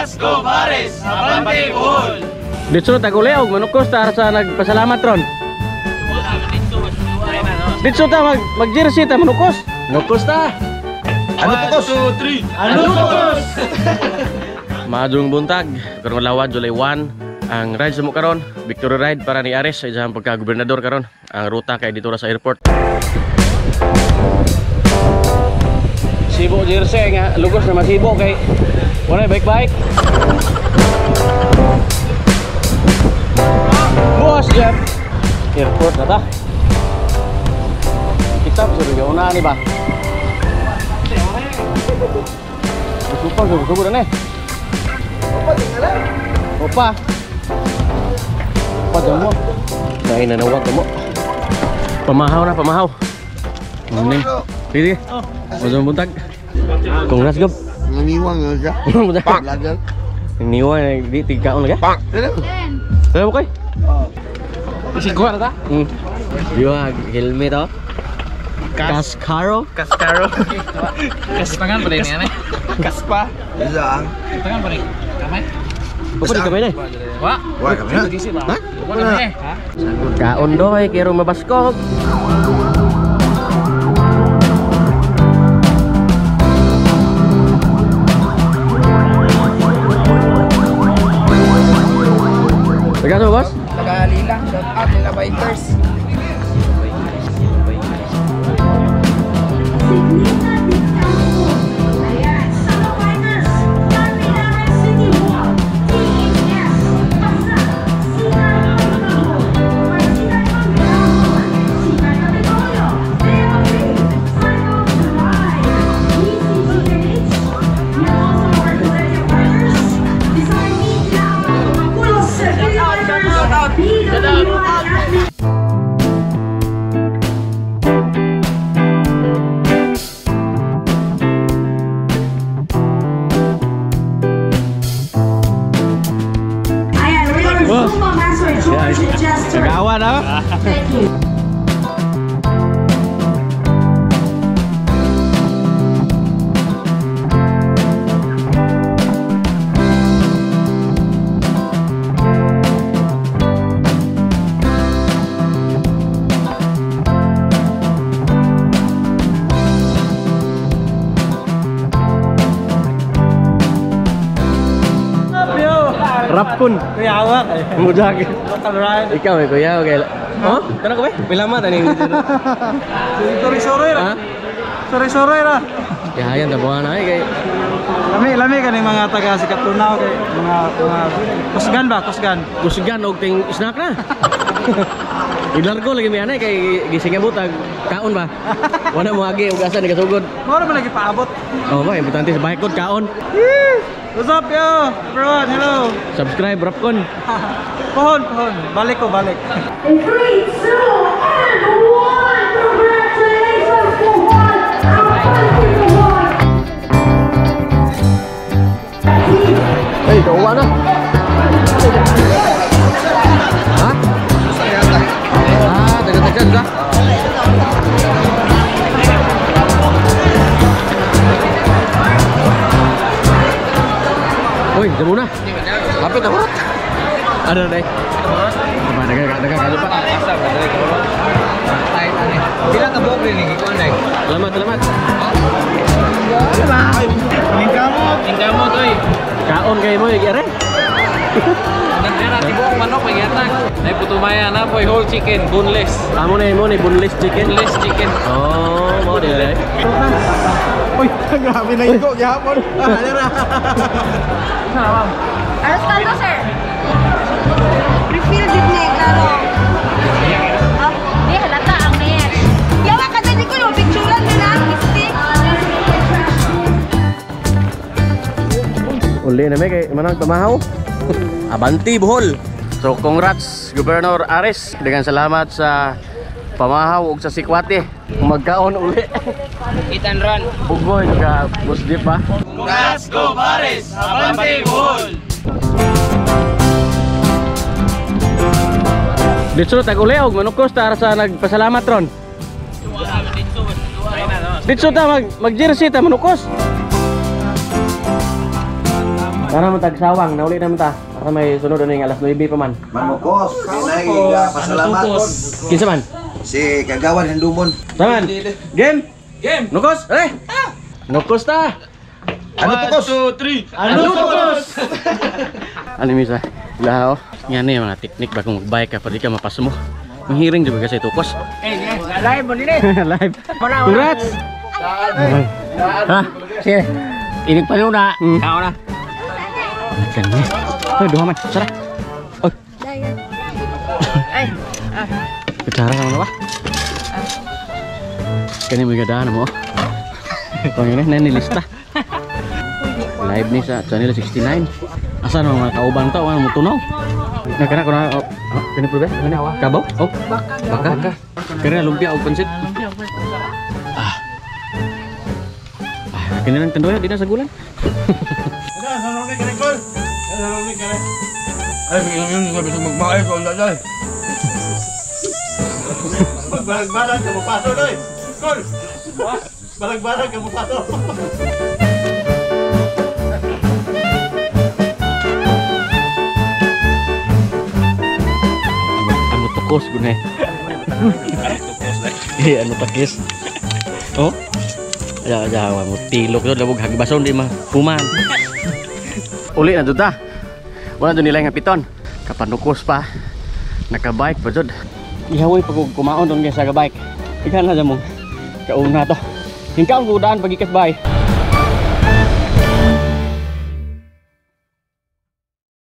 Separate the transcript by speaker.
Speaker 1: Congrats Gov Aris! Abante Bohol!
Speaker 2: Ditso tag-uli og manukos ta sa nagpasalamat ron. Ditso ta mag mag-jersey ta manukos. Nukos ta.
Speaker 3: Ano tukos?
Speaker 1: 1, 2, 3! Ano tukos?
Speaker 2: Maadjong buntag, karong adlaw July 1 ang ride sa mo karon, victory ride para ni Aris sa iyang pagka-gobernador karon. Ang ruta kay dito ra sa airport. Sibo jersey nga lugos na masibo kay wala bike-bike. Boss Jeff. Airport na ta. Kita bisa una ni ba? Supang subuh na eh. Opa. Opa dyan mo. Dahil nanawag ka mo. Pamahaw na, pamahaw. Morning. Sige. Masamang buntag. Congrats, Gob.
Speaker 3: Naniwang nga siya.
Speaker 2: Buntag. Naniwang, di tigkaon na ka? Tara mo kay?
Speaker 1: Isigwa na ta?
Speaker 2: Yung helmet oh. Cascaro?
Speaker 1: Cascaro. Kaspangan pa rin yan eh. Kaspa.
Speaker 3: Isa ang.
Speaker 1: Kaspangan pa rin. Kamay?
Speaker 2: Opa, di kamay na eh.
Speaker 1: Wa?
Speaker 3: Wa kami na. Ha?
Speaker 1: Wa kami eh.
Speaker 2: Kaon doy, kero mabaskog. Taga sa boss?
Speaker 4: Taga Lila, shout out Lila Bikers.
Speaker 2: Nagawa na.
Speaker 5: Thank you.
Speaker 2: Rapkun.
Speaker 4: Kuya awak eh.
Speaker 2: Mujag.
Speaker 4: Local ride.
Speaker 2: Ikaw eh kuya, okay. Oh, tanong ko ba? Pila taning.
Speaker 4: Sorry sorry ra. Sorry sorry ra.
Speaker 2: Ya, yan tabuhan na eh kay.
Speaker 4: Lami lami kani mga taga Sikat Tunaw kay mga kusgan ba, kusgan.
Speaker 2: Kusgan og ting snack na. Ilargo lagi mi anay kay gising butag kaon ba. Wala mo agi og asa nagasugod.
Speaker 4: Moro man lagi paabot.
Speaker 2: Oh, ba importante sa bike kaon.
Speaker 4: What's up yo? Everyone, hello.
Speaker 2: Subscribe Rapkon.
Speaker 4: Pohon, pohon. Balik ko, balik.
Speaker 5: In 3, 2, and 1! Congratulations to one!
Speaker 2: Hey, kauwa na. Ha? Ah, taga-taga ka. Uy, damo na. Kapit na kurot. Ano na eh? Aba, daga pa.
Speaker 1: Bilang ka buok rin, ikaw na.
Speaker 2: Salamat, salamat.
Speaker 4: Ningkamot.
Speaker 1: Ningkamot, oy.
Speaker 2: Kaon kayo mo, ere?
Speaker 1: Nagkara, tibuok manok, may gatag. Nay putumaya na po, whole chicken, boneless.
Speaker 2: Amo na mo ni boneless chicken.
Speaker 1: Boneless chicken.
Speaker 2: Oh, mo di na.
Speaker 4: Uy, grabe na igo gihapon. Ano ra?
Speaker 6: Aros kaldo, sir. Refill jud ni klaro. Ah, di halata ang mayor. Yawa ka dali ko no picturean ni na stick.
Speaker 2: Uli na may kay manang pamahaw. Abanti Bohol. So congrats Governor Aris. Daghang salamat sa pamahaw ug sa sikwate. Magkaon uli.
Speaker 4: Eat and run.
Speaker 2: Bugoy ka boss jeep ba?
Speaker 1: Congrats Gov Aris! Abante Bohol!
Speaker 2: Ditso tag-uli og manukos ta sa nagpasalamat ron. Ditso ta mag mag-jersey ta manukos. Sana mo tagsawang, nauli naman ta. Para may sunod na yung alas 9 pa man.
Speaker 3: Manukos, pinay pasalamat kon.
Speaker 2: Kinsa man?
Speaker 3: Si Kagawan Hindumon.
Speaker 2: Saman. Game.
Speaker 1: Game.
Speaker 2: Nukos, eh. Nukos ta.
Speaker 3: Ano tukos?
Speaker 2: Ano tukos? Ano misa? Ilaw. Nga ni mga teknik ba kung magbike ka pwede ka mapasmo. Manghiring di ba kasi tukos? Eh, live mo nini. Live. Congrats. Ha? Sige. Inig pa na. Kao na. Kani. Ay, duha man. Sara. Oy.
Speaker 6: Ay.
Speaker 2: Kutsara naman ba? Kani mo gadaan mo. Kung yun na nilista. Live ni sa channel 69. Asa na mga kauban to, ano mo tunaw? Nakana ko na oh, oh, kani po ba? Kani kabaw? Oh, baka. Baka. Kani lumpia og pansit. Ah. Ah, kani lang tandoya di na sa gulan.
Speaker 7: Ay, yun sabi sa magmaay ko ang lalay. Magbalag-balag ka mo doy. Kol. Balag-balag ka mo paso.
Speaker 2: Ano tukos gud eh. Eh, ano takis? Oh. Aja aja mo tilok do labog hagbason di ma human. Uli na jud ta. Wala jud nila nga piton. Kapanukos pa. Nakabike pa jud. Ihawoy pag kumaon don sa bike. Ikaw na mo. Kauna to. Hingkaon ko daan pagikas bay.